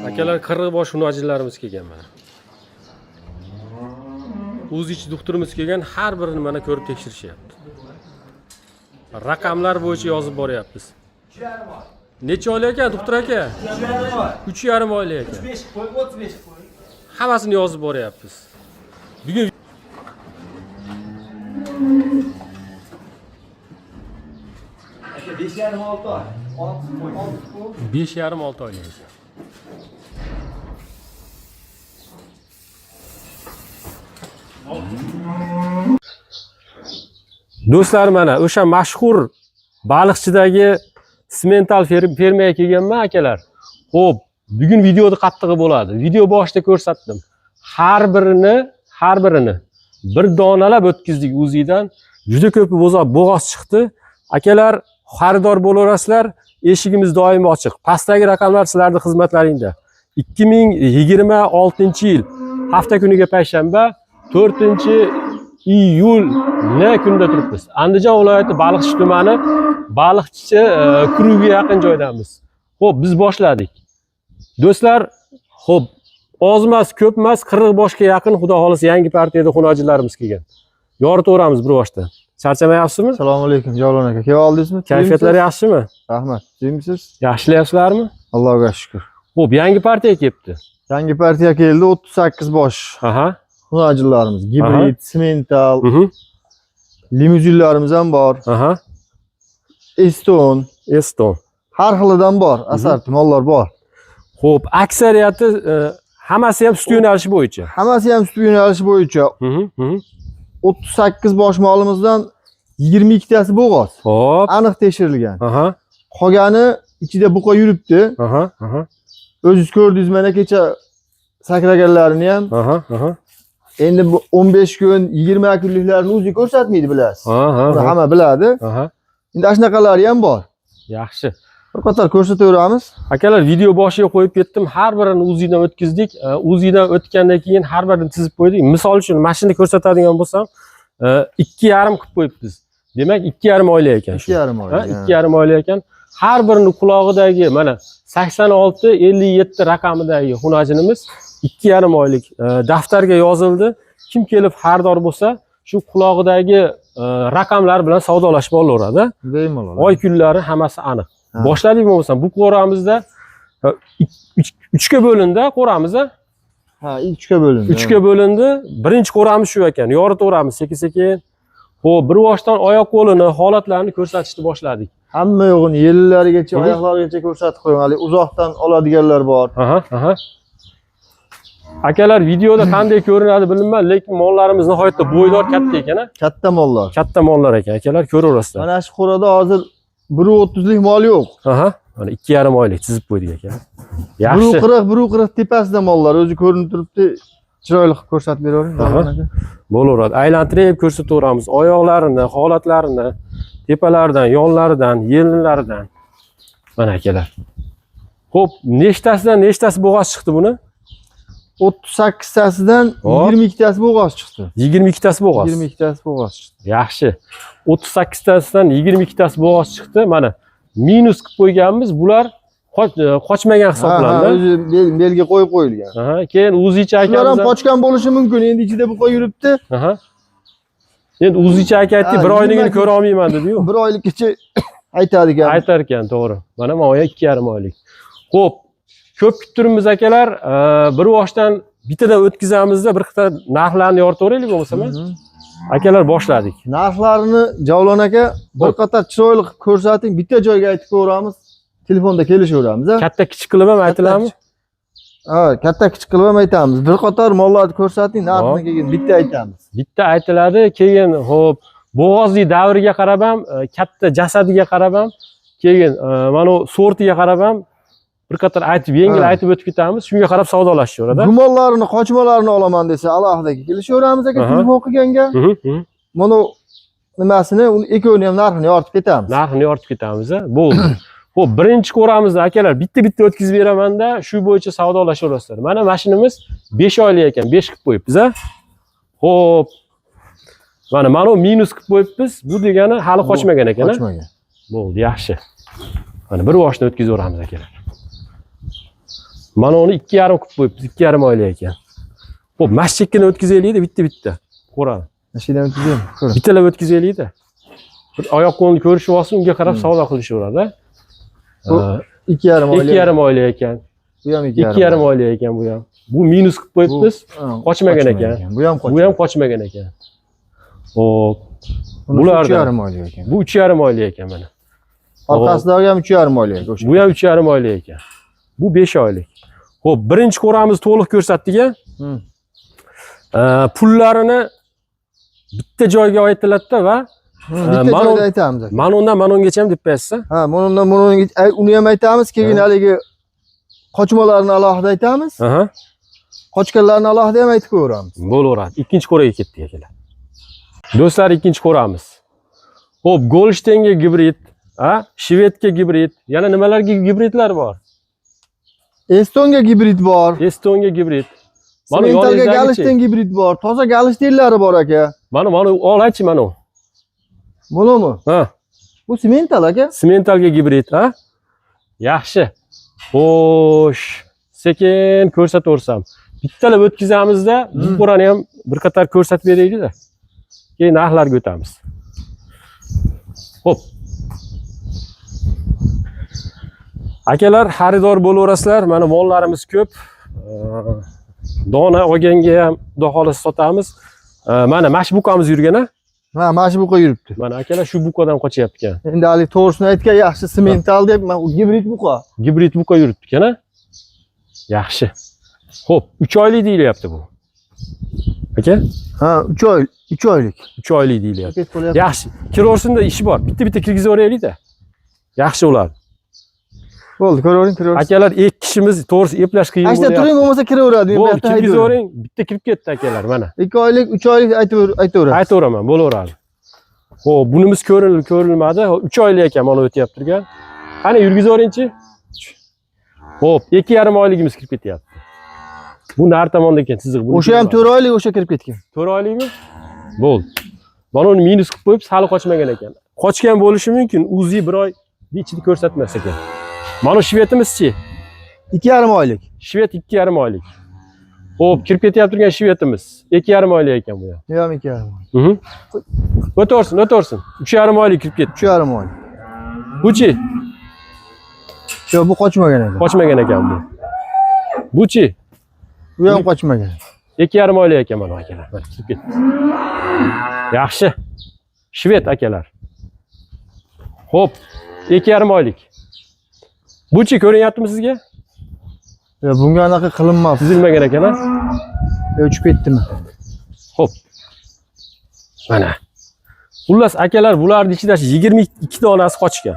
Akalar, 40 bosh hunajinlarimiz kelgan mana. O'zi ichi doktorimiz kelgan, har birini mana ko'rib tekshirishyapti. Raqamlar bo'yicha yozib boryapmiz. Necha oylik ekan, doktor aka? 3,5 oylik ekan. 5 qo'y, 35 qo'y. Hammasini yozib boryapmiz. Bugun Aka 5,5 6 oy. 6 qo'y. 6 qo'y. 5,5-6 oylik ekan. Do'stlar, mana o'sha mashhur Baliqchidagi simental fermaga kelganman akalar. Xo'p, bugun videoda qattig'i bo'ladi. Video boshida ko'rsatdim. Har birini, har birini bir donalab o'tkazdik o'zidan. Juda ko'p bo'g'oz chiqdi. Akalar, xaridor bo'laverasizlar. Eshigimiz doimo ochiq. Pastdagi raqamlar sizlarning xizmatlaringda. 2026-yil hafta kuniga payshanba 4 iyul ne kunda turibmiz. Andijon viloyati Baliqchi tumani Baliqchi Kuruviga yaqin joydamiz. Xo'p, biz boshladik. Do'stlar, xo'p, oz emas, ko'p emas, 40 boshga yaqin xudo xohlasa yangi partiyada xunojilarimiz kelgan. Yoritaveramiz bir boshda. Charchamayapsizmi? Assalomu alaykum Javlon aka. Kelib oldingizmi? Kayfiyatlar yaxshimi? Rahmat. Tuzukmisiz? Yaxshilayapsizlarmi? Allohga shukr. Xo'p, yangi partiya kelibdi. Yangi partiya keldi 38 bosh. Aha. Hunajillarimiz, gibrid, simental, Limuzinlarimiz ham bor, Aha. Eston, Eston. har xilidan bor. Assorti mollar bor. Xo'p, aksariyati hammasi ham sut yo'nalishi bo'yicha. Hammasi ham sut yo'nalishi bo'yicha 38 bosh molimizdan 22 tasi bo'g'oz. Xo'p. Aniq tekshirilgan. Aha. Qolgani ichida buqa yuribdi. Aha. Aha. O'zingiz ko'rdingiz mana kecha sakraganlarini ham. Aha. Aha. Endi bu 15 kun, 20 kunliklarni o'zi ko'rsatmaydi bilasiz. Aha. Buni hamma biladi. Aha. Endi shunaqalari ham bor. Yaxshi. Bir qator ko'rsataveramiz. Akalar, video boshiga qo'yib ketdim. Har birini UZIdan o'tkazdik. UZIdan o'tgandan keyin har birini chizib qo'ydik. Misol uchun, mashina ko'rsatadigan bo'lsam, 2,5 qilib qo'yibmiz. Demak, 2,5 oylik ekan shu. 2,5 oylik. Ha, 2,5 oylik ekan. Har birini qulog'idagi mana 86 57 raqamidagi xunajinimiz 2,5 oylik daftarga yozildi. Kim kelib xaridor bo'lsa, shu qulog'idagi raqamlar bilan savdolashib olaveradi. Bemalol. Oy kunlari hammasi aniq. Ha. Boshladik bo'lmasam, bu qo'ramizda uchga bo'lindi, qo'ramiz. Ha, 3ga bo'lindi. Uchga bo'lindi. Birinchi qo'ramiz shu ekan. Yoritaveramiz sekin-sekin. Xo'p, bir boshdan oyoq qo'lini, holatlarini ko'rsatishni boshladik. Hamma yo'g'ini yellarigacha, oyoqlarigacha ko'rsatib qo'ying. Hali uzoqdan oladiganlar bor. Aha, aha. Akalar, videoda qanday ko'rinadi bilmayman, lekin mollarimiz nihoyatda bo'ydor katta ekan, a? Katta mollar. Katta mollar ekan, akalar, ko'raverasizlar. Mana shu qo'rada hozir 1.30 lik mol yo'q. Aha, mana 2,5 oylik chizib qo'ydik aka. Yaxshi. 1.40, 1.40 tepasida mollar o'zi ko'rinib turibdi. Chiroyli qilib ko'rsatib beravering. Aha. Bo'laveradi. Aylantirib ko'rsataveramiz oyoqlarini, holatlarini, tepalaridan, yonlaridan, yelinlaridan. Mana akalar. Xo'p, nechtasidan nechtasi bo'g'oz chiqdi buni? 38 tasidan Hop. 22 tasi bo'g'oz chiqdi. 22 tasi bo'g'oz. 22 tasi bo'g'oz chiqdi. Yaxshi. 38 tasidan 22 tasi bo'g'oz chiqdi. Mana minus qilib qo'yganmiz. Bular qochmagan Ha, hisoblanadi. o'zi belgi qo'yib qo'yilgan. Aha, keyin o'zicha Shular ham akamiz. qochgan bo'lishi mumkin. Endi ichida buqa yuribdi. Aha. Endi o'zicha aka aytdi, Ha, bir oyligini 20 ko'ra olmayman dedi-yu. Bir oylikgacha aytadi ekan. Aytar ekan, to'g'ri. Mana moya 2,5 oylik. Xo'p, ko'p kuttiribmiz akalar. Bir boshdan bittadan o'tkazamizda bir xil narxlarni yoritaveraylik bo'lmasam. Akalar, boshladik. Narxlarini Javlon aka bir qator chiroyli qilib ko'rsating, bitta joyga aytib ko'ramiz. Telefonda kelishaveramiz, ha. Katta kichik qilib ham aytiladimi? Ha, katta kichik qilib ham aytamiz. Bir qator mollarni ko'rsating, narxini Hop. keyin bitta aytamiz. Bitta aytiladi, keyin xo'p, bo'g'ozlik davriga qarab ham, katta jasadiga qarab ham, keyin mana u sortiga qarab ham bir qator aytib, yengil Ha. aytib o'tib ketamiz. Shunga qarab savdolashaveradi. Gumonlarini, qochmalarini olaman desa, alohida kelishaveramiz aka Aha. telefon qilganga. Mana nimasini, uni ikkovini ham narxini yoritib ketamiz. Narxini yoritib ketamiz, a? Bo'ldi. Xo'p, birinchi ko'ramiz akalar, bitta-bitta o'tkazib beramanda, shu bo'yicha savdolashaverasizlar. Mana mashinamiz 5 oylik ekan, 5 qilib qo'yibmiz, a? Xo'p. Mana u minus qilib qo'yibmiz. Bu degani hali qochmagan ekan, a? Qochmagan. Bo'ldi, yaxshi. Mana bir boshni o'tkazaveramiz akalar. Mana uni 2,5 qilib qo'yibmiz, 2,5 oylik ekan. Xo'p, mana shu chekkadan o'tkazaylik-da, bitta-bitta. Ko'radi. Mashinani o'tkazaymi? Ko'ring. Bittalab o'tkazaylik-da. Bir oyoq qo'lini ko'rishib olsin, unga qarab savdo qilishaveradi. Bu 2,5 oylik. 2,5 oylik ekan. Bu ham 2,5. 2,5 oylik ekan bu ham. Bu minus qilib qo'yibmiz. Qochmagan ekan. Bu ham Bu ham qochmagan ekan. Xo'p, Bunisi bulardan. 3,5 oylik ekan. Bu 3,5 oylik ekan mana. Orqasidagi ham 3,5 oylik o'sha. Bu ham 3,5 oylik ekan. Bu 5 oylik. Xo'p, birinchi qo'ramiz to'liq ko'rsatdik a? Pullarini bitta joyga aytiladida va Bitta mana- joyda aytamiz aka. mana undan mana ungacha ham deb qo'yasiz. Ha, mana undan mana unga uni ham aytamiz, keyin haligi qochmalarni alohida aytamiz. Aha. Qochganlarni alohida ham aytib qo'yaveramiz. Bo'laveradi. Ikkinchi qo'raga ketdik akalar. Do'stlar, ikkinchi qo'ramiz. Xo'p, Golshteinga gibrid, a? Shvedga gibrid, yana nimalarga gibridlar bor? Estonga gibrid bor. Estonga gibrid. Mana Sementalga yoningizdagichi. Galishten gibrid bor. Toza Galishtenlari bor aka. Mana mana olaychi mana u. Bunimi? Ha, Bu semental aka. Sementalga gibrid, ha? Yaxshi. Xo'sh, sekin ko'rsataversam. Bittalab o'tkazamizda, bu qo'rani ham bir qator ko'rsatib beraylik-da. Keyin narxlarga o'tamiz. Xo'p. Akalar, xaridor bo'laverasizlar. Mana mollarimiz ko'p. Dona olganga ham xudo xohlasa sotamiz. Mana shu bukamiz yurgan a? Ha, mana shu buqa yuribdi. Mana akalar shu bukadan qochyapti ekan. Endi hali to'g'risini aytgan yaxshi semental deb, mana gibrid buqa. Gibrid buka yuribdi ekan a? Yaxshi. Xo'p, 3 oylik deyilyapti bu. Aka, Ha, 3 oy, 3 oylik. 3 oylik deyilyapti. Paket bo'lyapti. Yaxshi. Kiraversinda ishi bor. Bitta-bitta kirgizib yuboraylik-da. Yaxshi bo'ladi. Bo'ldi, ko'ravering, kiravering. Akalar, ikki kishimiz to'g'risi eplash qiyin Ashta turing, bo'lmasa kiraveradi. Men bu Bo'ldi, yoqda kirgizib haydaverib. yuboring. Bitta kirib ketdi akalar, mana. 2 oylik, 3 oylik aytaverasiz. Aytaveraman, bo'laveradi. Xo'p, bunimiz ko'rinil ko'rilmadi. 3 oylik ekan mana o'tyapti turgan. Qani yurgizib yuboringchi. Xo'p, 2,5 oyligimiz kirib ketyapti. Bu nari tomonda ekan chiziq. Buni O'sha ham ko'rmadim. 4 oylik, o'sha kirib ketgan. 4 oylikmi? Bo'ldi. Mana uni minus qilib qo'yib, hali qochmagan ekan. Qochgan bo'lishi mumkin. UZI bir oy ichini ko'rsatmas ekan. Mana shvedimizchi? 2,5 oylik. Shved 2,5 oylik. Xo'p, kirib ketyapti turgan shvedimiz. 2,5 oylik ekan bu ham. Bu ham 2,5 oylik. O'torsin, o'torsin. 3,5 oylik kirib ketdi. 3,5 oylik. Buchi Yo'q, bu qochmagan ekan. qochmagan ekan bu. Buchi Bu ham qochmagan. 2,5 oylik ekan mana akalar. Mana kirib ketdi. Yaxshi. Shved akalar. Xo'p, 2,5 oylik. Buchi ko'rinyaptimi sizga? Yo'q, bunga anaqa qilinmabdi. Chizilmagan ekan a? O'chib ketdimi? Xo'p. Mana. Xullas akalar, bularning ichida 22 donasi qochgan.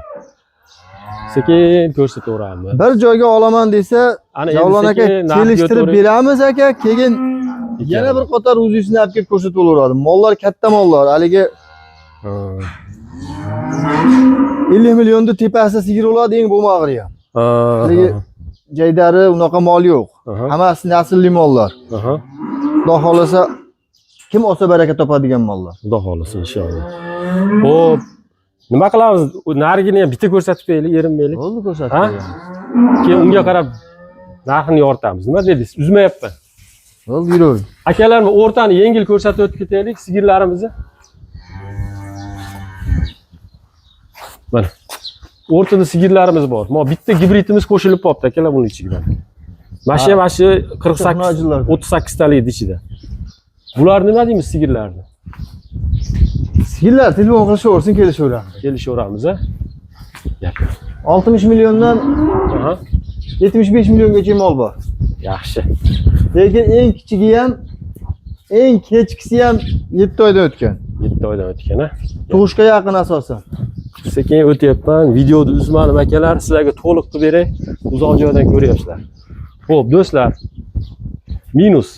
Sekin ko'rsataveramiz. Bir joyga olaman desa, Ana endi Javlon aka sekin narxga kelishtirib o'taverib- beramiz aka, keyin yana bir qator o'zingizini olib kelib ko'rsatib olaveradi. Mollar katta mollar, haligi Ha. 50 millionni tepasida sigir bo'ladi, eng bo'lmag'iri ham. Ha. Haligi jaydari unaqa mol yo'q. Aha. Hammasi naslli mollar. Aha. Xudo xohlasa kim olsa baraka topadigan mollar. Xudo xohlasa inshaalloh. Xo'p, nima qilamiz? U Narigini ham bitta ko'rsatib beraylik, erinmaylik. Bo'ldi, ko'rsatib Ha? beramiz. Keyin unga qarab narxini yoritamiz. Nima dedingiz? Uzmayapman. Bo'ldi, yuravering. Akalar, o'rtani yengil ko'rsatib o'tib ketaylik sigirlarimizni. Mana. O'rtada sigirlarimiz bor. Mana bitta gibridimiz qo'shilib qolibdi akalar buning ichiga. Mana shu ham mana shu 48 Texnologiyalar. 38 talik ichida. Bular nima deymiz sigirlarni? Sigirlar telefon qilishaversin, kelishaveramiz. Kelishaveramiz a? Gap yo'q. 60 milliondan Aha, 75 milliongacha mol bor. yaxshi. Lekin eng kichigi ham, eng kechkisi ham 7 oydan o'tgan. 7 oydan o'tgan a. Tug'ishga yaqin asosan. Sekin o'tyapman. Videoni uzmadim akalar, sizlarga to'liq qilib beray. Uzoq joydan ko'ryapsizlar. Xo'p, do'stlar. Minus.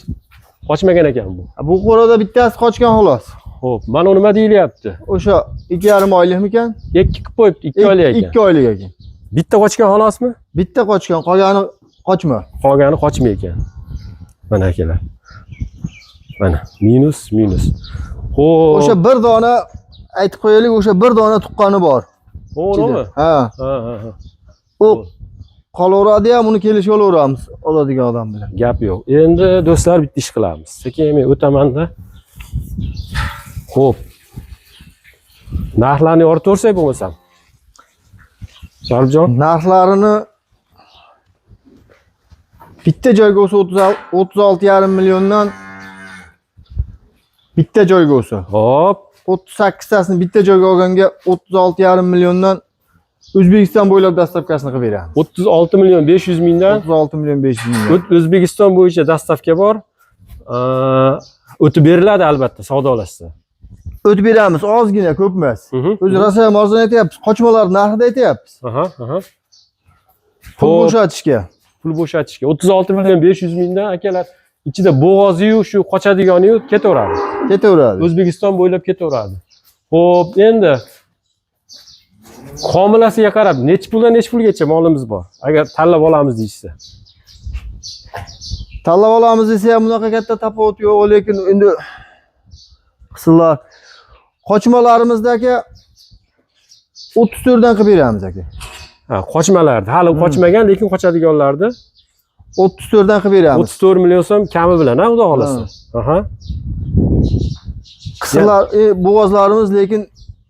Qochmagan ekan bu. Bu qo'rada bittasi qochgan xolos. Xo'p, mana u nima deyilyapti? O'sha 2,5 oylikmikan? 2 qilib qo'yibdi, 2 oylik ekan. 2 oylik ekan. Bitta qochgan xolosmi? Bitta qochgan, qolgani qochma. Qolgani qochmay ekan. Mana akalar. Mana minus, minus. Xo'p. O'sha bir dona aytib qo'yaylik, o'sha bir dona tuqqani bor. To'g'rimi? Ha. Ha, ha, ha. U Qolaveradi ham, uni kelishib olaveramiz oladigan odam bilan. Gap yo'q. Endi do'stlar, bitta ish qilamiz. Sekin men o'tamanda. Xo'p. Narxlarni yoritaversak bo'lmasam. Sharifjon, Narxlarini bitta joyga bo'lsa 36,5 milliondan, bitta joyga bo'lsa. Hop, 38 tasini bitta joyga olganga 36,5 milliondan O'zbekiston bo'ylab доставка sini qilib beramiz. 36 million 500 mingdan 36 million 500 ming. O'zbekiston bo'yicha доставка bor. O'tib beriladi albatta, savdolashsa. O'tib beramiz, ozgina, ko'p emas. O'zi rosa ham arzon aytyapmiz. Qochmalar narxida aytyapmiz. Aha, aha. Pul Xo'p. bo'shatishga. Pul bo'shatishga 36 million 500 mingdan, akalar, ichida bo'g'oziyu shu qochadiganiyu ketaveradi. Ketaveradi. O'zbekiston bo'ylab ketaveradi. Xo'p, endi homilasiga qarab nechi puldan nechi pulgacha molimiz bor? Agar tanlab olamiz deyishsa. Tanlab olamiz desa ham bunaqa katta tafovut yo'q, lekin endi qismlar qochmalarimizda, aka, 34 dan qilib beramiz, aka. Ha, qochmalardi. Hali qochmagan, lekin qochadiganlarni 34 dan qilib beramiz. 34 million so'm kami bilan, ha, xudo xohlasa. Aha. Qismlar, bo'g'ozlarimiz lekin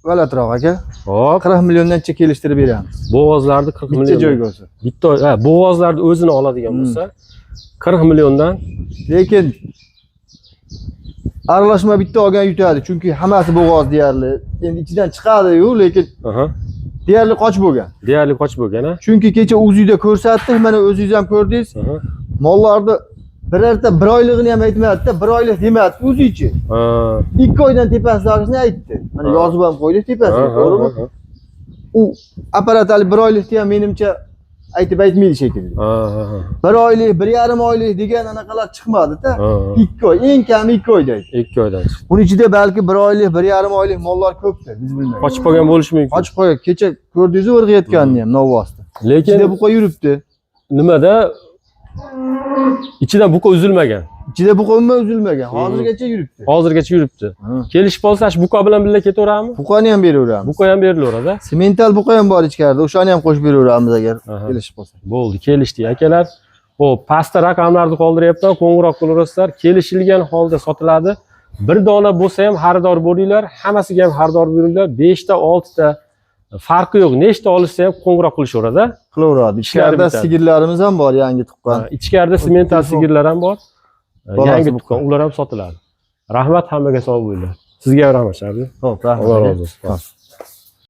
g'alatiroq, aka. Hop, 40 milliondancha kelishtirib beramiz. Bo'g'ozlarni 40 Bitta million. joyga bo'lsa. Bitta, ha, bo'g'ozlarni o'zini oladigan bo'lsa 40 milliondan. Lekin aralashma bitta olgan yutadi, chunki hammasi bo'g'oz deyarli. Endi ichidan chiqadi-yu, lekin deyarli qoch bo'lgan. Deyarli qochib bo'lgan, ha? Chunki kecha o'zingizda ko'rsatdik, mana o'zingiz ham ko'rdingiz. Mollarni birorta bir oylig'ini ham aytmayapti, bir oylik demayapti o'zichi. 2 oydan tepasidagisini aytdi. Mana yozib ham qo'ydik tepasiga, to'g'rimi? Ha, U apparat hali bir oylikni ham menimcha aytib aytmaydi shekilli. ha, ha, ha. Bir oylik, 1,5 oylik degan anaqalar chiqmadi-da. 2 oy, eng kami 2 oyda aytdi. 2 oydan chiqdi. Buni ichida balki bir oylik, 1,5 oylik mollar ko'pdir, biz bilmaymiz. Qochib qolgan bo'lishi mumkin. Qochib qo'ygan. Kecha ko'rdingiz o'rg'ayotganini ham Novvosda. Lekin Ichida buqa yuribdi. Nimada ichidan buqa uzilmagan. Ichida buqa umuman uzilmagan. Hozirgacha yuribdi. Hozirgacha yuribdi. Kelishib qolsa, shu buqa bilan birga ketaveradimi? Buqani ham beraveramiz. Buqa ham berilaveradi. Semental buqa ham bor ichkarida. O'shani ham qo'shib beraveramiz agar kelishib qolsa. Bo'ldi, kelishdik, akalar. Xo'p, pastda raqamlarni qoldiryapman, qo'ng'iroq qilaverasizlar. Kelishilgan holda sotiladi. Bir dona bo'lsa ham xaridor bo'linglar, hammasiga ham xaridor bo'linglar. 5 ta, 6 ta farqi yo'q. Nechta olishsa ham qo'ng'iroq qilishaveradi. Qilaveradi. Ishlari Ichkarida bitadi. sigirlarimiz ham bor, yangi tuqqan. Ha, ichkarida semental Telefon. sigirlar ham bor. Bolasi Yangi buqa. tuqqan, ular ham sotiladi. Rahmat hammaga, sog' bo'linglar. Sizga ham rahmat, Sharif. Xo'p, rahmat. Alloh rozi bo'lsin. Xo'p.